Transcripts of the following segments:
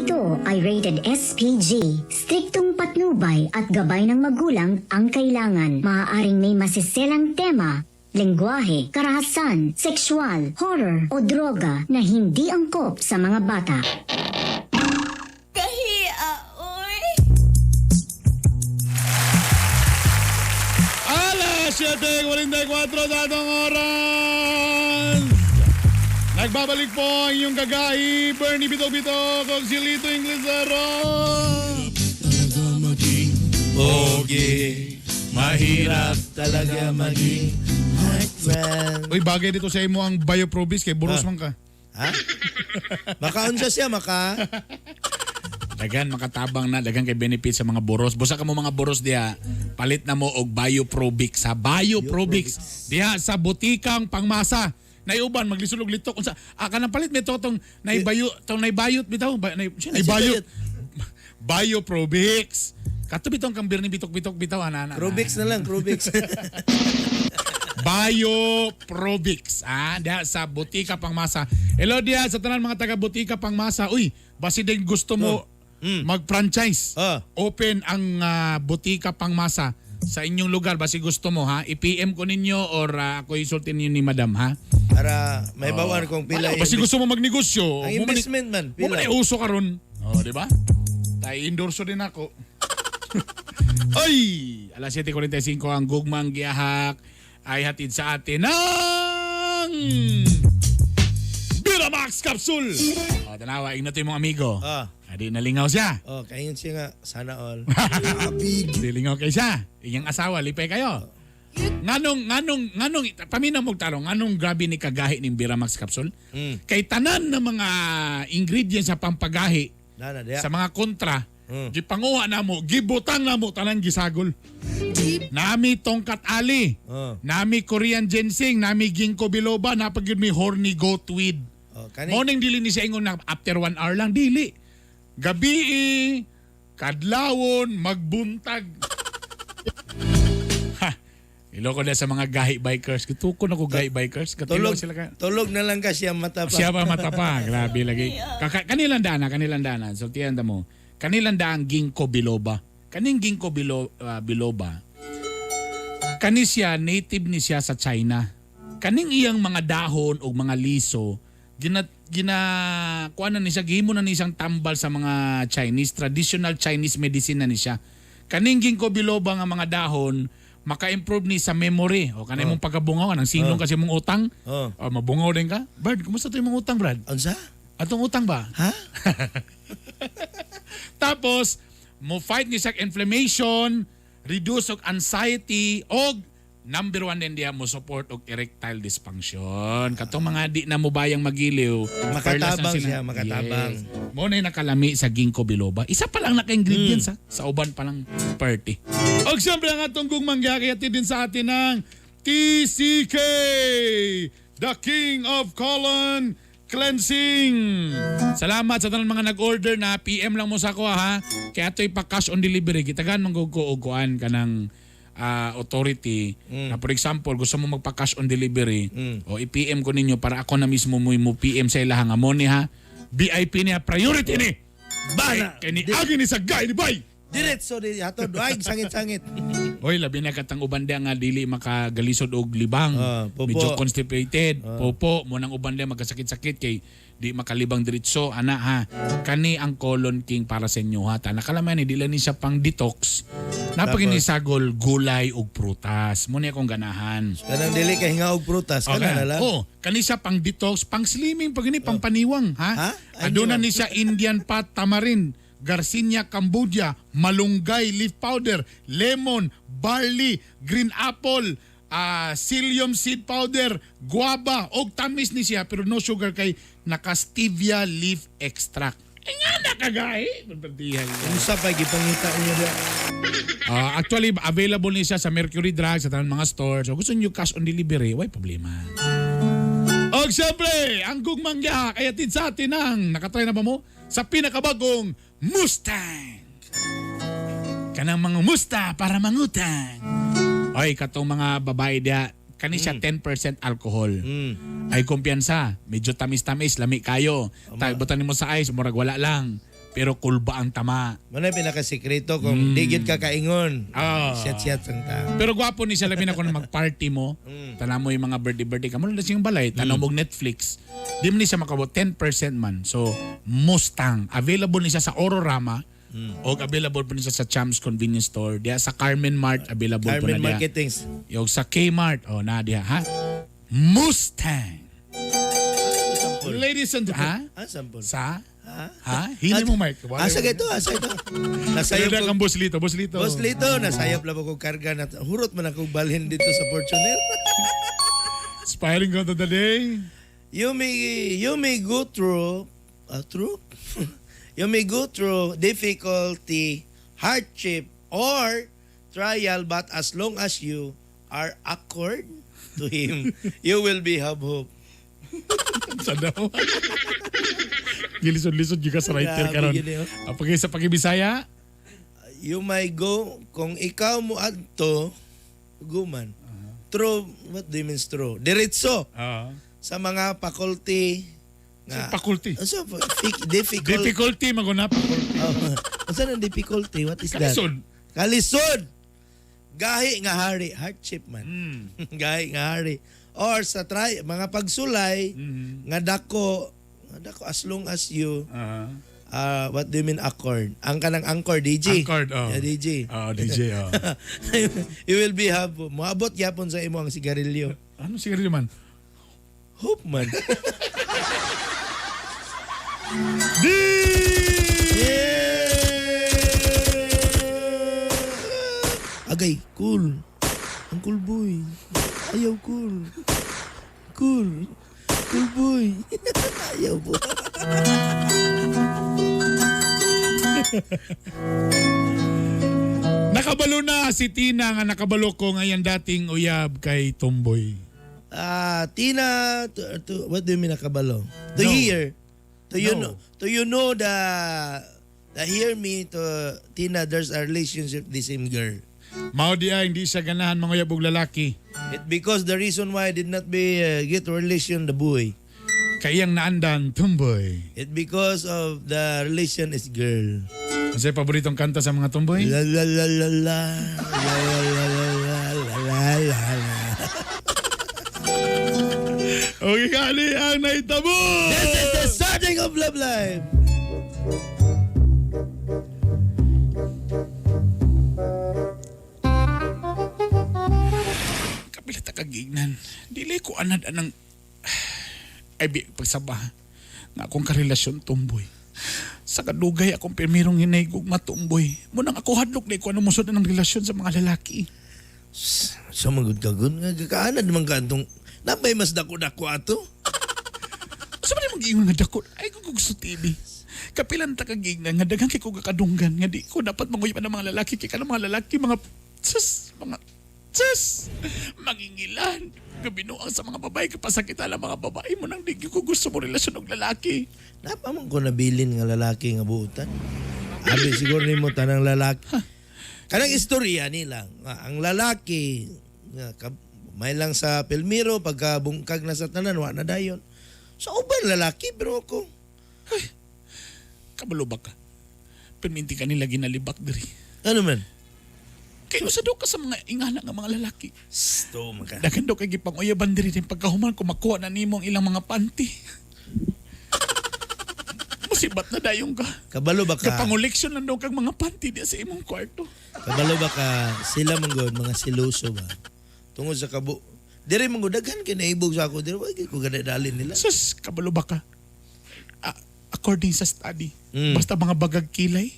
ito ay rated SPG. Striktong patnubay at gabay ng magulang ang kailangan. Maaaring may masiselang tema, lengguwahe, karahasan, sexual, horror o droga na hindi angkop sa mga bata. Kahia, oy. Alas 7:44 sa atong oras. Nagbabalik po ang inyong kagahi, Bernie Bito Bito, kog si Lito Inglesero. Talaga maging pogi. Mahirap talaga maging heartman. Uy, bagay dito sa imo ang Bioprobis kay buros man ka. Ha? Makaunsa siya, maka? Dagan makatabang na, dagan kay benefit sa mga boros. Busa ka mo mga boros diha, palit na mo og Bioprobix sa Bioprobix diha sa butikang pangmasa. Naiuban maglisulog litok unsa ah kanang palit mi to tong naibayo tong naibayot bitaw ba nay naibayot Bioprobix. Kato bitong kang birni bitok-bitok bitaw ana ana. Crubix na lang, Crubix. Bioprobix. Ah, diha sa Butika Pangmasa. Hello diha sa tanan mga taga Butika Pangmasa. Uy, basi din gusto mo mag-franchise. Open ang Butika Pangmasa sa inyong lugar basi gusto mo ha. I-PM ko ninyo or ako isulti ninyo ni Madam ha. Para may bawaan kung pila. Wala, basi gusto mo magnegosyo. Ang investment man, Mo pila. man uso karon. Oh, di ba? Tay endorso din ako. Ay, alas 7:45 ang gugmang giyahak ay hatid sa atin ng Biramax Capsule. Oh, tanawa, ingna to yung mga amigo. Adi nalingaw siya. Oh, kaingon siya nga, sana all. Dilingaw kay siya. Iyang asawa, lipay kayo. Nganong, nganong, nganong, paminaw mo tarong, nganong grabe ni kagahi ning Biramax Capsule? Kay tanan ng mga ingredients sa pampagahi, Nana, diya. sa mga kontra, gipanguha na mo, gibutang na mo, tanan gisagol. Nami tongkat ali, nami Korean ginseng, nami ginkgo biloba, napag yun mi horny goat weed. Oh, kani, Morning dili ni siya ingon na after 1 hour lang, dili. Gabi, kadlawon, magbuntag. Ha, iloko na sa mga gahi bikers. Kutuko na ko gahi bikers. Katulog tulog, sila ka. tulog na lang kasi ang mata pa. Siya pa mata pa. Grabe lagi. Kanilang daan na, kanilang daan na. So, tiyan mo. Kanilang daan ginkgo biloba. Kaning ginkgo biloba, kani siya, native ni siya sa China. Kaning iyang mga dahon o mga liso, gina, gina, kuha na ni siya, gihimo na ni siyang tambal sa mga Chinese, traditional Chinese medicine na ni siya. Kaning ginkgo biloba nga mga dahon, maka-improve ni sa memory. O kanay mong pagkabungaw, kanang singlong kasi mong utang. O, mabungaw din ka. Brad, kumusta to yung mong utang, Brad? Unsa? Atong utang ba? Ha? Tapos, mo fight ni siya inflammation, reduce og anxiety, og number one din diya mo support og erectile dysfunction. Katong mga di na mo bayang magiliw. Makatabang perlas na sila. siya, makatabang. Yes. Mo na yung nakalami sa ginkgo biloba. Isa pa lang naka-ingredients ha. Sa uban pa lang party. Og siyempre ang atong gugmang giyakiyati din sa atin ng TCK, the King of Colon Cleansing. Salamat sa tanan mga nag-order na PM lang mo sa ako ha. Kaya ito'y pa-cash on delivery. Gitagan man ko og kuan kanang authority. Na for example, gusto mo magpa-cash on delivery, o i-PM ko ninyo para ako na mismo mo PM sa ilaha nga mo ni ha. VIP niya, priority ni. Bana! Kay ni agi ni sa guy ni bay. Diretso di hatod. Ay, sangit-sangit. Hoy, labi na katang uban diya nga dili makagalisod og libang. Popo. Medyo constipated. Popo, mo nang uban diya magkasakit-sakit kay di makalibang diretso ana ha. Kani ang Colon King para sa inyo ha. Tana kalaman ni dili ni siya pang detox. Napagini sagol gulay ug prutas. Mo ni akong ganahan. Kanang dili kay hinga og prutas kana na lang. Oh, kani siya pang detox, pang slimming, pag ini pang paniwang, ha? Ha? Ay, Aduna niwang. ni siya Indian pot tamarind, Garcinia Cambodia, malunggay leaf powder, lemon, barley, green apple, psyllium seed powder, guava, og tamis ni siya pero no sugar kay naka stevia leaf extract. Ay nga nakagahi. Perdihan. Unsa pa gipangita niyo diha? Actually, available ni siya sa Mercury Drug, sa tanan mga store. So, gusto niyo cash on delivery, way problema. Og siyempre, ang gugmang giyahak ay atid sa atin ang, nakatry na ba mo? Sa pinakabagong Mustang! Kanang mga musta para mangutang. Oy, katong mga babae diya, kani siya 10% alcohol. Ay kumpiyansa, medyo tamis-tamis, lami kayo. Tayo butan nimo sa ice, murag wala lang. Pero kulba ang tama. Muna pinakasikreto kung di gyud ka kaingon. Ah. Siyat-siyat sang ta. Pero gwapo ni siya labi na kung mag-party mo. Tanaw mo yung mga birthday-birthday ka. Muna na siyang balay. Tanaw mo og Netflix. Di mo ni siya makabot. 10% man. So, Mustang. Available ni siya sa Ororama. O available po ni siya sa Champs Convenience Store. Diya sa Carmen Mart, available po Carmen na diya. Marketings. Yung sa Kmart. O na diya, ha? Mustang. Sampol. Ladies and... Ha? Ah, sampol. Sa? Ha? Ha? Hili mo, Mark. Asa ka ito? Asa ito? Nasayop Nasayop ko. kang Boss Lito. Boss Lito. Boss Lito, nasayop lang ko karga na hurot man akong balhin dito sa Fortuner. Inspiring God of the day. You may go through through you may go through difficulty, hardship or trial, but as long as you are accord to him, you will be have hope. Sa daw. Gilisod-lisod juga sa writer Grabe karon. yun eh, oh. Ang pag sa pag-Bisaya, You may go kung ikaw mo adto guman. Through, what do you mean through? Diretso sa mga faculty nga faculty. Unsa difficult. Difficulty maguna faculty. Oh, unsa nang difficulty? What is that? Kalisod. Kalisod. Gahi nga hari, hardship man. Gahi nga hari. Or sa try mga pagsulay nga dako as long as you what do you mean accord? Ang kanang anchor DJ. Anchored, oh. Yeah, DJ. Oh, DJ, oh. You will be have moabot gyapon sa imo ang sigarilyo. Ano sigarilyo man? Hope man. Agay, cool. Ang cool boy. Ayaw cool. Cool. Cool boy. Ayaw po. Nakabalo na si Tina nga nakabalo ko ngayon dating uyab kay Tomboy. Ah, Tina, what do you mean nakabalo? To No. hear. To you No. know, to you know the hear me to Tina, there's a relationship the same girl. Mao di ay, hindi siya ganahan mga uyab og lalaki. It because the reason why I did not be get relation the boy. Kay iyang naandan Tomboy. It because of the relation is girl. Ang sa'yo paboritong kanta sa mga Tomboy? La la la la la la la la la la la la la. Okay, kali ang naitabo! This is the starting of Love Life. Kapila ta kagignan. Dili ko anad anang ay bi pagsaba nga akong karelasyon Tomboy. Sa kadugay akong pirmirong hinaygog matumboy. Munang ako hadlok na ko ano musod ng relasyon sa mga lalaki. Sa magud kagun nga kakaanad man ka antong napay mas dako-dako ato. Sa man imong giingon nga dako ay ko gusto TV. Kapilan ta kagignan nga daghan kay ko kakadunggan nga di ko dapat manguyab ang mga lalaki kay kanang mga lalaki mga sus mga sus mangingilan gabinuang sa mga babae kapasakita lang mga babae mo nang di ko gusto mo relasyon og lalaki. Napa man ko nabilin nga lalaki nga buutan. Abi siguro nimo tanang lalaki. Kanang istorya nila nga ang lalaki nga may lang sa Pelmiro pagka bungkag na sa tanan wa na dayon. Sa uban lalaki pero ako Kabalo ba ka? Perminti ka nila ginalibak diri. Ano man? Kaya usa daw ka sa mga ingana nga mga lalaki. Sto maka. Daghan daw kay gipanguyaban diri din pagkahuman kung makuha na nimo ang ilang mga panty. Musibat na dayong ka. Kabalo ba ka? Kapangoleksyon lang daw kag mga panty diya sa imong kwarto. Kabalo ba ka sila man gud mga siloso ba? Tungod sa kabo Dire man gud daghan kay naibog sa ako dire wa gyud ko gadadalin nila. Sus, kabalo ba ka? Ah, according sa study, basta mga bagag kilay,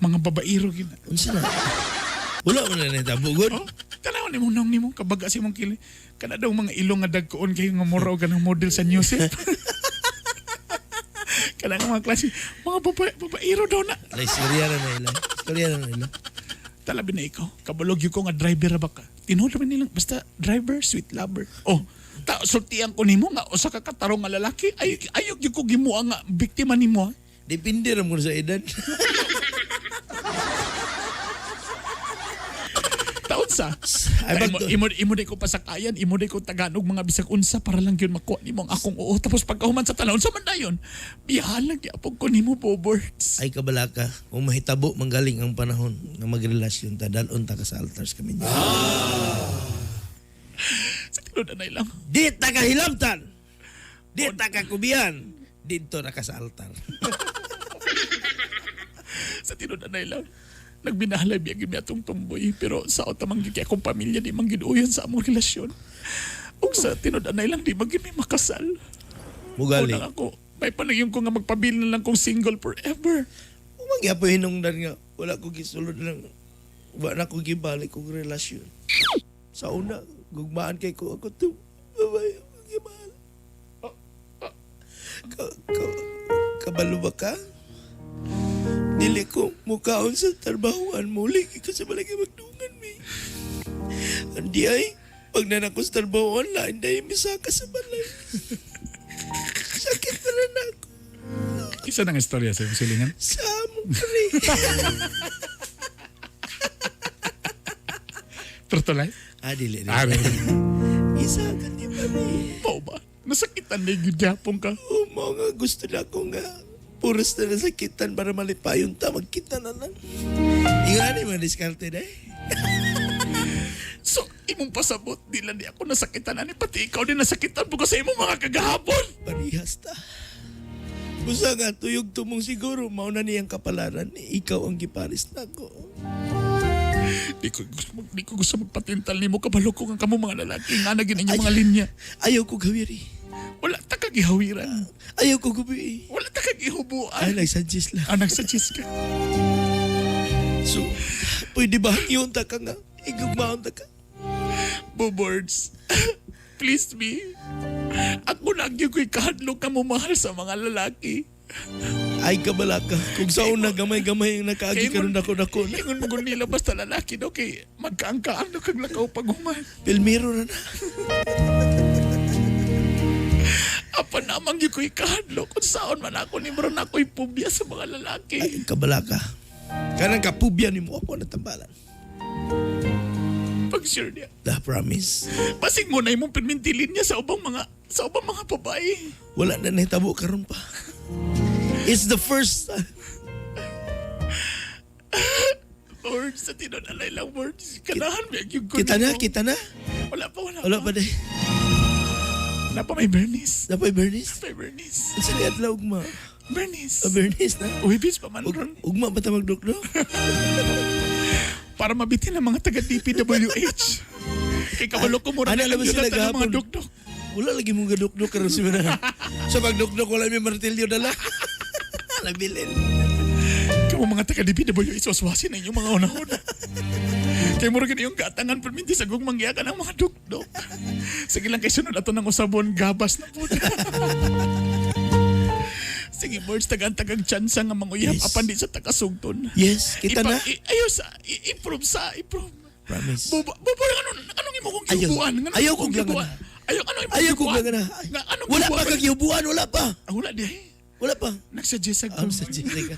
mga babairo gina. Unsa na? Wala man na nahitabo gud. Oh, tanaw ni mong naong nimo kabaga sa imong kilay. Kana daw mga ilong nga dagkoon kayo nga mura og ganang model sa news. Eh. Kana nga mga klase, mga babae, babairo daw na. La istorya na nila. Istorya na nila. Talabi na ikaw. Kabalog yun ko nga driver ra ba ka? Tinuod man nilang basta driver, sweet lover. Oh, ta sultian ko nimo nga usa ka katarong nga lalaki ay ayog gyud ko gimuha nga biktima nimo. Ha? Depende ra mo sa edad. Taon sa Unsa? Ay, Ay, imo, imo, imo di ko pasakayan, imo di ko taganog mga bisag unsa para lang gyud makuha nimo ang akong oo. Tapos pagkahuman sa tanan, unsa man dayon? Biyahan lang gyapon ko nimo, Boborts. Ay kabalaka, kung mahitabo manggaling ang panahon nga magrelasyon ta, dalon ta ka sa altars kami niya. Sa tinud anay lang. Di ta ka hilamtan. Di ta ka kubiyan. Dito na ka sa altar. Sa tinud anay lang. Nagbinahalay biya gyud mi atong tumboy, pero sa utamang gyud kay akong pamilya di man gyud uyon sa among relasyon. Ug sa tinud anay lang di man gyud mi makasal. Mugali. Unang ako, may panagyon ko nga magpabilin na lang kong single forever. Umagya po hinungdan nga, wala ko gisulod lang. Wala ko gibalik kong relasyon. Sa una, gugmaan kay ko ako to. Babae, ako gibalik. Kabalo ba ka? Dili ko mukaon sa trabahoan muli ko sa balay kay magdungan mi. Andi ay, pag nanako sa trabahoan, lain dahil misaka sa balay. Sakit na rin ako. Isa nang istorya sa imong silingan. Sa among pre. True life? Ah, dili. Ah, Dili. Isa ka di ba ni? Pao ba? Nasakitan na yung gyapon ka. Oo, mo nga gusto na ako nga. Puros na nasakitan para malipayon ta. Magkita na lang. Ingan ni mga diskarte na eh. So, imong pasabot, di lang di ako nasakitan. Ani, pati ikaw din nasakitan po sa imong mga kagahapon. Parihas ta. Busa nga, tuyog tumong siguro. Mauna niyang kapalaran. Ikaw ang giparis na ako. Di ko gusto magpatintal nimo kabalo ko nga kamo mga lalaki. Nga na gin inyong mga linya. Ayaw ko gawiri. Wala ta kagihawiran. Ayaw ko gabi. Wala ta kagihubuan. Ay, nagsadyes lang. Ah, nagsuggest ka. So, pwede ba yun ta ka nga? Igugmaon ta ka? Bobords, please me. Ako lang yung ko'y kahadlok ka mo mahal sa mga lalaki. Ay, kabalaka. Kung sa una, gamay-gamay ang nakaagi Kay karon dako dako na. Ingon mo kung nila basta lalaki daw kay magkaangkaan na kag lakaw paghuman. Pilmiro na na. Apa namang yung ko'y kahadlok kung saan man ako ni Bro na ako'y pubya sa mga lalaki. Ay, kabalaka. Kanang kapubya ni mo ako natambalan. Pag sure niya. The promise. Basig mo na imong pirmintilin niya sa ubang mga babae. Wala na nahitabo karon pa. It's the first time. Words sa tinunalay lang words. Kanahan mo yung Kita na, kita na. Wala pa, wala, Wala pa. pa di. Wala pa may Bernice. Napay Bernice. May Bernice. Ang sila adlaw ugma. Bernice. Ah, Bernice na. Uwibis pa man ron. Ugma ba ta magdukdo? Para mabitin ang mga taga DPWH. Kay kabalo ko mura Ano, na alam lang mo yun sila ang mga gahapon? dukdok. Wala lagi mong gadukdok karon si Mana. Sa pagdukdok wala may martilyo dala. Nabilin. Kamo mga taga DPWH, waswasin na inyong mga unahon. Kay mura gani yung gatangan perminti sa gugmang giyakan ang mga dukdok. Sige lang kay sunod ato ng usabon gabas na po. Sige, boards, tagang-tagang tsansa nga manguyab Yes. apan di sa takasugton. Yes, kita na. Ayaw sa, improve sa, improve. Promise. Bubo, bubo, anong imo kong Ayaw. gihubuan? Anong Ayaw imo kong kong langan. gihubuan? Ayaw, anong imo Ayaw ko gihubuan? gana. Nga, anong Wala gihubuan? pa kagyubuan, wala pa. Ah, wala di. Wala pa. Nagsuggest ako. Ang sa Jessica.